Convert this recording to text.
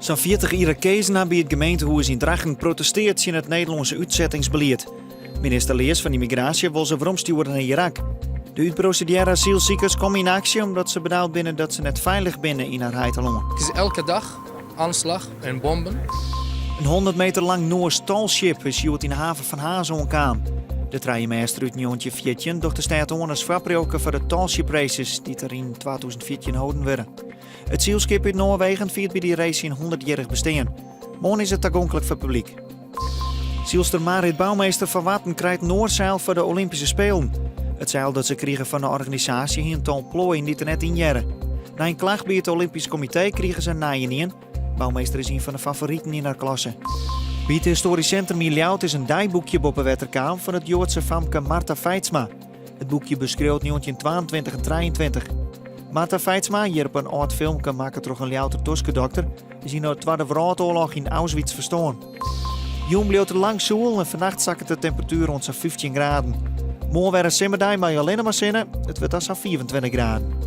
Sa'n 40 Irakezen ha by it gemeentehûs yn Drachten protesteard tsjin it Nederlânske útsettingsbelied. Minister Leers fan Ymmigraasje wol se weromstjoere nei Irak. De útprosedearre asylsikers komme yn aksje omdat se benaud binne dat se net feilich binne yn har heitelân. Het is elke dag aanslag en bomben. In 100 meter lang Noarsk tallship is hjoed yn de haven fan Harns oankaam. De trijemêster út 1914 docht de stêd oan as foarpriuwke foar de tallship races dy't der yn 2014 holden wurde. It sylskip út Noarwegen fiert by dy race syn 100-jierrich bestean. Moarn is it tagonklik foar publyk. Sylster Marit Bouwmeester fan Warten krijt in oar seil foar de Olympyske Spelen. It seil dat se krige fan de organisaasje hie in tal ploaien dy't der net yn hearre. Nei in klacht by it Olympysk Komitee krige se in nijenien. Bouwmeester is ien fan de favoriten yn har klasse. By it Histoarysk Sintrum yn Ljouwert is in deiboekje boppe wetter kaam fan it Joadse famke Martha Feitsma. It boekje beskriuwt 1922 en 23. Martha Feitsma, hjir op in âld filmke makke troch in Ljouwerter toskedokter, is yn de Twadde Wrâldoarloch yn Auschwitz ferstoarn. Jûn bliuwt it lang soel en fannacht sakket de temperatuer oant sa'n 15 graden. Moarn wer in simmerdei mei allinne mar sinne, it wurdt dan sa'n 25 graden.